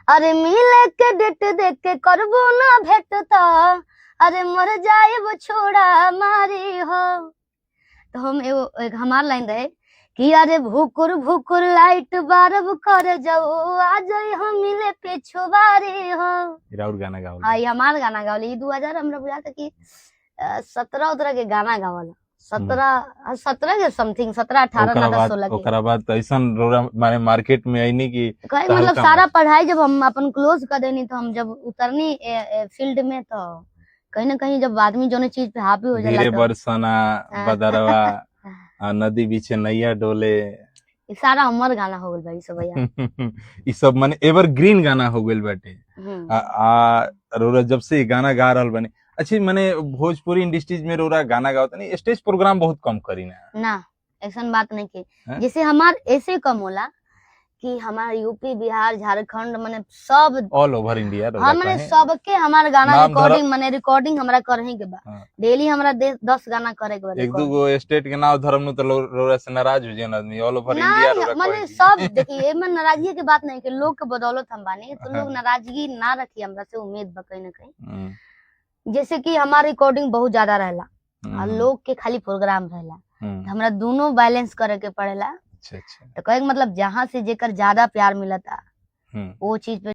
अरे मिले के डेट देख के करबो ना भेटता, अरे मर जाइब छोड़ा मारी हो। तो हम एगो एक हमार लाइन रहे कि अरे भुकुर भुकुर लाइट बारब कर जाओ, आ जाई हम मिले पिछुबारी हो। राउर गाना गावल। हाँ, ये हमार गाना गावल। ई 2000 हमरा बुझाता कि 17 उतरह के गाना गावल, 17, 17 के समथिंग, 17, 18 ओकरा ना बाद 16 के। ओकरा बाद तो ऐसन रौरा माने मार्केट में आईनी कि कहे तहलका मतलब सारा मच। पढ़ाई जब हम अपन क्लोज कर देनी, तो हम जब उतरनी फील्ड में, तो कहीं ना कहीं जब आदमी जोने चीज पे हावी हो जाला धीरे तो बरसना हाँ। बदरवा, आ नदी बीचे नैया डोले। ई सारा हमर गाना हो गइल भाई सब भैया। ई सब माने एवरग्रीन गाना हो गइल बाटे। आ, आ रौरा जब से ई गाना गा रहल बने, अच्छी माने भोजपुरी इंडस्ट्रीज में रौरा गाना गावत नहीं, स्टेज प्रोग्राम बहुत कम करी ना? ना, ऐसन बात नहीं की। हैं? जैसे हमार ऐसे कम होला कि हमार यूपी, बिहार, झारखंड, मने सब ऑल ओवर इंडिया रौरा हाँ, मने कहे। सबके हमार गाना नाम रिकॉर्डिंग, मने रिकॉर्डिंग हमरा करही के बा। हाँ। डेली हमरा 10 गाना करे के बा एक दू रिकॉर्ड। गो स्टेट के नाम धरम नु तो रौरा से नाराज हो जाए आदमी, ऑल ओवर ना इंडिया रौरा मने कहे। सब देखिए, एमे नाराजगी के बात नहीं कि लोग के बदौलत हम बानी, तो लोग हाँ। नाराजगी ना रखी हमरा से, उम्मीद बा कहीं ना कहीं। जैसे कि हमार रिकॉर्डिंग बहुत ज्यादा रहेला और लोग के खाली प्रोग्राम रहेला, तो हमरा दोनों बैलेंस करे के पड़ेला। अच्छा अच्छा तो कहे के मतलब जहाँ से जेकर ज्यादा प्यार मिलता, वो चीज पे।